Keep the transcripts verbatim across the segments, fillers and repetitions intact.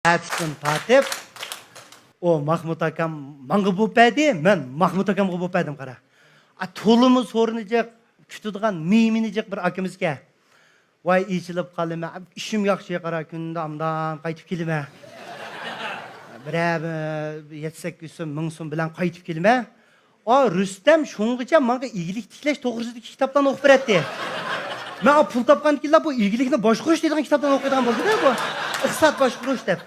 ئەتىسىدىن تارتىپ، ئۇ ماھمۇت ئاكام ماڭا بوپەدى، مەن ماھمۇت ئاكامغا بوپەدىم، قارا. ئا، تولىمۇ سورۇنى جىق، كۈتىدىغان مېيمىنى جىق بىر ئاكىمىزكەن. ۋاي، ئېچىلىپ قالىمەن. ئىشىم ياخشى، قارا، كۈندە ئامدان قايتىپ كېلىمەن. بىرەر، بىر يەتتە سەككىز سوم، مىڭ سوم بىلەن قايتىپ كېلىمەن. ئا، رۇستەم شۇڭغىچە ماڭا ئىگىلىك تىكلەش توغرىسىدىكى كىتابلارنى ئوقۇپ بېرەتتى. مەن ئا، پۇل تاپقاندىن كېيىنلا بۇ ئىگىلىكنى باشقۇرۇش دەيدىغان كىتابلارنى ئوقۇيدىغان بولدۇم-دە بۇ. ئىقتىساد باشقۇرۇش دەپ.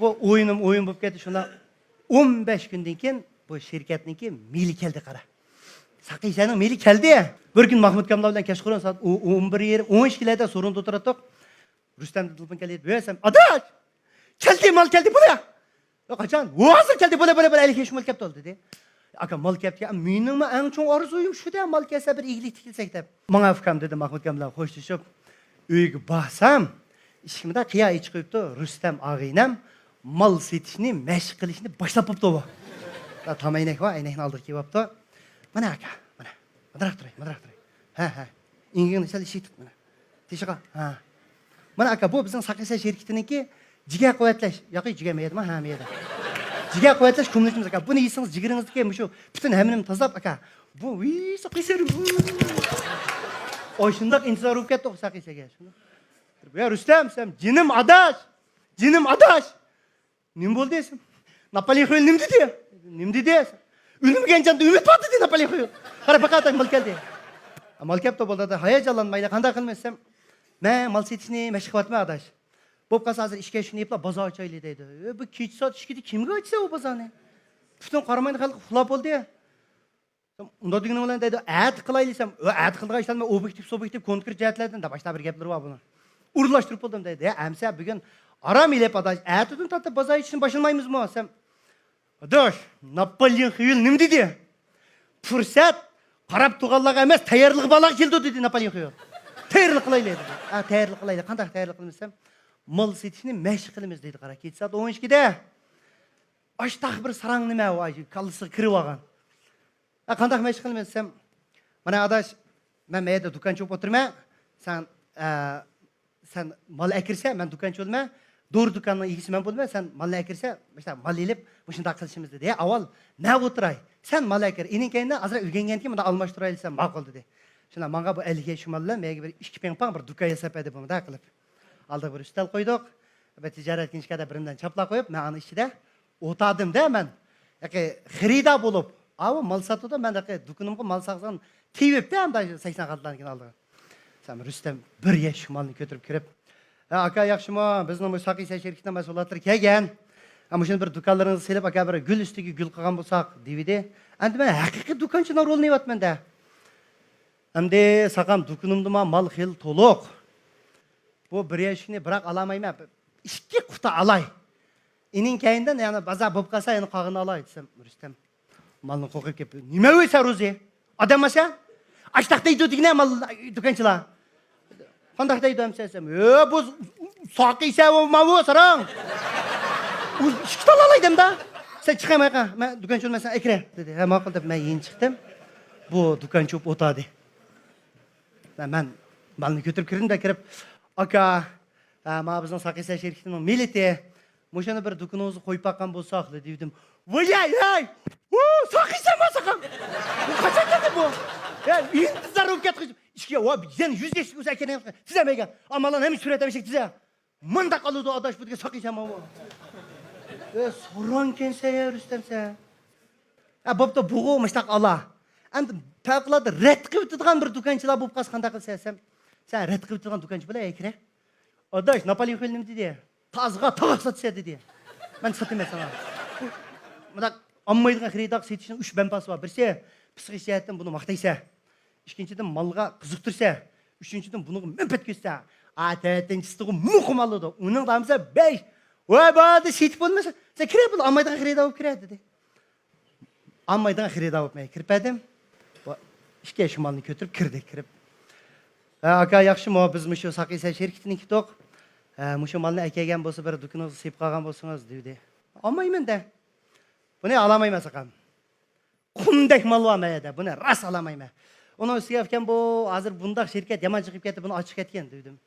بۇ ئويۇنۇم ئويۇن بولۇپ كەتتى شۇنداق. ئون بەش كۈندىن كېيىن بۇ شىركەتنىڭكى مېيلى كەلدى، قارا. ساقىيسەننىڭ مېيلى كەلدى. بىر كۈنى ماھمۇت ئاكاملار بىلەن كەچقۇرۇن سائەت ئو-، ئون بىر يېرىم، ئون ئىككىلەردە سورۇندا ئولتۇراتتۇق. رۇستەمدىن تېلېفون كەلدى. ۋە سەن، ئاداش! كەلدى، مال كەلدى، بۇلا! ياق، قاچان؟ ھازىر كەلدى، بۇلا، بۇلا، بۇلا، ئەللىك ياش مال كەپتۇ، دېدى. ئاكا، مال كەپتىكەن، مېنىڭمۇ ئەڭ چوڭ ئارزۇيۇم شۇ-دە، مال كەلسە بىر ئىگىلىك تىكلىسەك دەپ. ماڭا ئۇكام، دېدىم ماھمۇت ئاكام بىلەن خوشلىشىپ. ئۆيگە بارسام، ئىشىكنى مۇنداق قىيا ئېچىپ قويۇپتۇ، رۇستەم ئاغىنەم مال سېتىشنى مەشىق قىلىشنى باشلاپ بوپتۇ بۇ. تام ئەينەك بار، ئەينەكنى ئالدىغا كىيىۋاپتۇ. مانا ئاكا، مانا. مۇنداقراق تۇراي، مۇنداقراق تۇراي. ھە، ھە. ئىڭگىڭنى سەل ئىشىك تۇت مانا. تېشىغا. ھە. مانا ئاكا، بۇ بىزنىڭ ساقىسەن شىركىتىنىڭكى جىگەر قۇۋۋەتلەش. ياقى جىگەر مەيدىما؟ ھە، مەيدە. جىگەر قۇۋۋەتلەش كۇمۇلچىمىز ئاكا. بۇنى يېسىڭىز جىگىرىڭىزدىكى مۇشۇ پۈتۈن ھەممىنى تازىلاپ ئاكا. بۇ ۋىي ساقىسەن. ئوي شۇنداق ئىنتىزار بولۇپ كەتتى ساقىسەنگە. يا رۇستەم، سەن جېنىم ئاداش. جېنىم ئاداش. نېمە بولدى دېسەم، ناپالېئون خۇيۇل نېمە دېدى؟ نېمە دېدى؟ ئۆلمىگەن جاندا ئۈمىد بار دېدى ناپالېئون خۇيۇل. قارا، باقاي، مال كەلدى. مال كەپتۇ بولدى، ھاياجانلانمايلى، قانداق قىلىمىز دېسەم، مەن مال سېتىشنى مەشىق قىلىۋاتىمەن ئاداش. بوپ قالسا ھازىر ئىشىككە شۇنى يېپىلا بازار ئاچايلى دەيدۇ. ئۆ، بۇ كېچە سائەت ئىككىدە كىمگە ئاچىسەن ئۇ بازارنى؟ پۈتۈن قاراماينى خەلق ئۇخلاپ بولدى. ئۇنداق دېگىنىڭ بىلەن دەيدۇ، ئەتە قىلايلى دېسەم، ئۇ ئەتە قىلىدىغان ئىشلارنى مەن ئوبيېكتىپ، سۇبيېكتىپ، كونكرېت جەھەتلەردىن دەپ ئاشۇنداق بىر گەپلىرى بار بۇنىڭ. ئورۇنلاشتۇرۇپ بولدۇم دەيدۇ. ھە، ئەمسە بۈگۈن ئارام ئېلىپ ئاداش، ئەتىدىن تارتىپ بازار ئېچىشنى باشلىمايمىزمۇ دېسەم، ئاداش، ناپالېئون خۇيۇل نېمە دېدى؟ پۇرسەت قاراپ تۇرغانلارغا ئەمەس، تەييارلىقى بارلارغا كېلىدۇ دېدى ناپالېئون خۇيۇل. تەييارلىق قىلايلى دېدى. ھە، تەييارلىق قىلايلى. قانداق تەييارلىق قىلىمىز دېسەم، مال سېتىشنى مەشىق قىلىمىز دېدى قارا. كېچە سائەت ئون ئىككىدە ئاشتاق بىر ساراڭ نېمە ئۇ كاللىسىغا كىرىۋالغان. ھە، قانداق مەشىق قىلىمىز دېسەم، مانا ئاداش، مەن مەيەردە دۇكانچى بولۇپ ئولتۇرىمەن، سەن، ئە، سەن مال ئەكىرسە، مەن دۇكانچى بولىمەن، دورا دۇكاننىڭ ئىگىسى مەن بولىمەن، سەن مالنى ئەكىرسە، مۇشۇنداق مال ئېلىپ، مۇشۇنداق قىلىشىمىز دېدى. ھە، ئاۋۋال مەن ئولتۇراي، سەن مال ئەكىر، ئېنىڭ كەينىدىن ئازراق ئۆگەنگەندىن كېيىن مۇنداق ئالماشتۇرايلى دېسەم، ماقۇل دېدى. شۇنداق ماڭا بۇ ئەللىك ياش شۇمال بىلەن مەيگە بىر ئىككى پىڭ پاڭ بىر دۇكان ياساپ بەردى، بۇ مۇنداق قىلىپ. ئالدىغا بىر ئۈستەل قويدۇق. بىر تىجارەت كىنىشكادا بىرىمدىن چاپلاپ قويۇپ، مەن ئانىڭ ئىچىدە ئولتۇردۇم-دە مەن. ياقى خېرىدار بولۇپ، ئاۋۇ مال ساتىدۇ، مەن ياقى دۇكىنىمغا مال سالغان تېۋىپتە ئەمدى سەكسەن خالتىلارنىڭكىنى ئالدىغا. سەن رۇستەم بىر يەشىك مالنى كۆتۈرۈپ كىرىپ، ھە، ئاكا ياخشىمۇ؟ بىزنىڭ بۇ ساقىسەن شىركىتىنىڭ مەھسۇلاتلىرى كەلگەن. ھە، مۇشۇنى بىر دۇكانلىرىڭىزغا سېلىپ، ئاكا بىر گۈل ئۈستىگە گۈل قىلغان بولساق، دېۋىدى. ئەمدى مەن ھەقىقىي دۇكانچىنىڭ رولىنى ئېلىۋاتىمەن-دە. ئەمدى ساقام دۇكىنىمدىمۇ مال خېلى تولۇق. بۇ بىر يەشىكنى بىراق ئالالمايمەن. ئىككى قۇتا ئالاي. ئېنىڭ كەينىدىن يەنە بازار بولۇپ قالسا يەنە قالغىنىنى ئالاي دېسەم، رۇستەم مالنى قوقۇپ كېلىپ، نېمە ئۆيسە روزى؟ ئادەم ئاشا؟ ئاشتاق دەيدۇ دېگىنە مال دۇكانچىلار. قانداق دەيدۇ ئەمسە دېسەم، ئۆ، بۇ ساقىسەن ماۋۇ ساراڭ. ئۇ ئىككى تال ئالاي دەمدا. سەن چىقايمايقا، مەن دۇكانچى بولمايسەن، ئەكىرە دېدى. ھە، ماقۇل دەپ مەن يېنى چىقتىم. بۇ دۇكانچى بولۇپ ئولتۇردى. مەن مالنى كۆتۈرۈپ كىردىم-دە كىرىپ، ئاكا، ھە، مانا بىزنىڭ ساقىسەن شىركىتىنىڭ مېلىتى. مۇشۇنى بىر دۇكىنىڭىزغا قويۇپ باققان بولساق دېدىم. ۋاياي ھەي! ۋۇ، ساقىسەن ما ساقام! بۇ قاچان كەلدى بۇ؟ يا، ئىنتىزار بولۇپ كەتتىم. ئىشىككە ۋا يەنە يۈز يەشىك بولسا ئەكەلگەن تىزەمەيگەن. ئامالان ھەممە سۈرەت ھەممە ئىشىك تىزە. مۇنداق ئالىدۇ ئاداش بۇ دېگەن ساقىسەن ماۋۇ. ئە، سوراڭكەنسەن يا رۇستەم سەن. ھە، بوپتۇ، بۇغۇ مۇشتاق ئالا. ئەمدى پەۋقۇلئاددە رەت قىلىۋېتىدىغان بىر دۇكانچىلار بولۇپ قالسا قانداق قىلىسەن دېسەم، سەن رەت قىلىۋېتىدىغان دۇكانچى بولا ئەكىرە. ئاداش، ناپالېئون خۇيۇل نېمە دېدى؟ تازىغا تاۋاق ساتىسەن دېدى. مەن ساتىمەن ساڭا. بۇ، مۇنداق ئالمايدىغان خېرىدارغا سېتىشنىڭ ئۈچ بەمپاسى بار. بىرسى، پسىخىك جەھەتتىن بۇنى ماختايسەن. ئىككىنچىدىن، مالغا قىزىقتۇرىسەن. ئۈچىنچىدىن، بۇنىڭغا مەنپەئەت كۆرسەتسەن. ئا، تۆتىنچىسىغۇ مۇقىم ئالىدۇ. ئۇنىڭ دامىسى بەش. ۋاي، بۇ يەردە سېتىپ بولمىسا، سەن كىرە بول، ئالمايدىغان خېرىدار بولۇپ كىرە، دېدى. ئالمايدىغان خېرىدار بولۇپ مەن كىرىپ بەردىم. بۇ ئىككى يەشىك مالنى كۆتۈرۈپ كىردى، كىرىپ. ھە، ئاكا، ياخشىمۇ؟ بىز مۇشۇ ساقىسەن شىركىتىنىڭكى ئىدۇق. ھە، مۇشۇ مالنى ئەكەلگەن بولسا، بىر دۇكىنىڭىزغا سېلىپ قالغان بولسىڭىز، دېدى. ئالمايمەن دە. بۇنى ئالالمايمەن ساقام. قۇمدەك مال بار مەيەردە، بۇنى راست ئالالمايمەن. ئۇنىڭ ئۈستىگە ئۇكام، بۇ ھازىر بۇنداق شىركەت يامان چىقىپ كەتتى، بۇنى ئاچىقىپ كەتكەن دېدىم.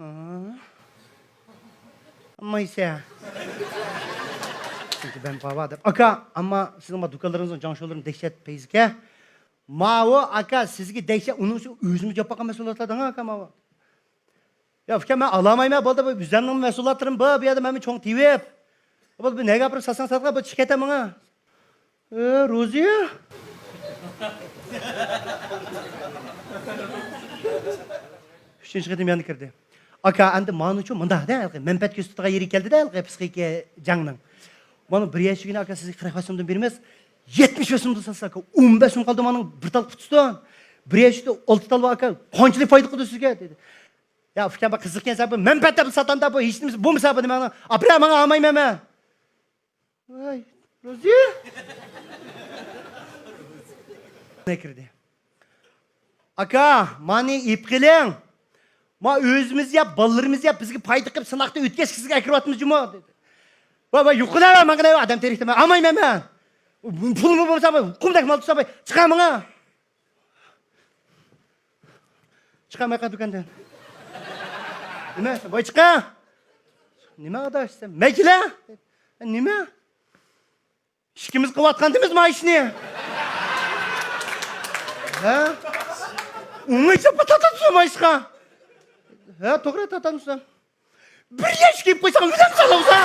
ھا؟ ئالمايسەن. چۈنكى مەن بار دەپ. ئاكا، ئەمما سىزنىڭ ما دۇكانلىرىڭىزنىڭ جاڭشۇلىرىنى دەھشەت پەيزىكەن. ماۋۇ ئاكا سىزگە دەھشەت، ئۇنىڭ ئۈچۈن ئۆزىمۇ جاپا قىلماس بولۇۋاتىدۇ ئاكا ماۋۇ. يا ئۇكام، مەن ئالالمايمەن، بولدى، بۇ ئۆزۈمنىڭ مەھسۇلاتلىرىم بار، بۇ يەردە مەنمۇ چوڭ تېۋىپ. بولدى، بۇ نەگە ئاپىرىپ ساتساڭ ساتقىن، بۇ چىقىپ كېتە ماڭا. ئە، روزىيە. ئۈچىنچى قېتىم يەنە كىردى. ئاكا، ئەمدى مانۇچۇ مۇنداق دە، ھېلىقى مەنپەئەت كۆرسىتىدىغان يېرى كەلدى-دە، ھېلىقى پسىخىكا جەڭنىڭ. مانا بىر يەشىكىنى ئاكا سىزگە قىرىق بەش سومدىن بېرىمىز، يەتمىش بەش سومدىن ساتسا ئاكا، ئون بەش سوم قالدى مانىڭ بىر تال قۇتىسىدىن. بىر يەشىكتە ئالتە تال بار ئاكا، قانچىلىك پايدا قىلدى سىزگە؟ دېدى. يا ئۇكام، بۇ قىزىق ئىكەن، سەن بۇ مەنپەئەت دەپ ساتامدا، بۇ ھېچ نېمىسى بولمىسا بۇنى ماڭا ئاپىرە، ماڭا ئالمايمەن مەن. ۋاي، روزى. كىردى. ئاكا، مانى ئېلىپ قېلىڭ. ما ئۆزىمىز يەپ، بالىلىرىمىز يەپ، بىزگە پايدا قىلىپ سىناقتا ئۆتكەچكە سىزگە ئەكىرىۋاتىمىز جۇمۇ، دېدى. ۋاي، ۋاي، يوقىلا، ماڭا نېمە ئادەم تېرىكتە، مەن ئالمايمەن مەن. پۇلمۇ بولمىسا، قۇمدەك مال تۇتسا، چىقار ماڭا. چىقارماي قال دۇكاندىن. نېمە؟ ۋاي، چىقار. نېمە ئاداش سەن؟ مەن كېلە. نېمە؟ ئىككىمىز قىلىۋاتقانتىمىز ما ئىشنى. ھە؟ ئوڭايسا تاتاتسۇ ما ئىشقا. ھە، توغرا تاتاتسۇ. بىر يەشىك يەپ قويساڭ ئۆلەم سالىسا.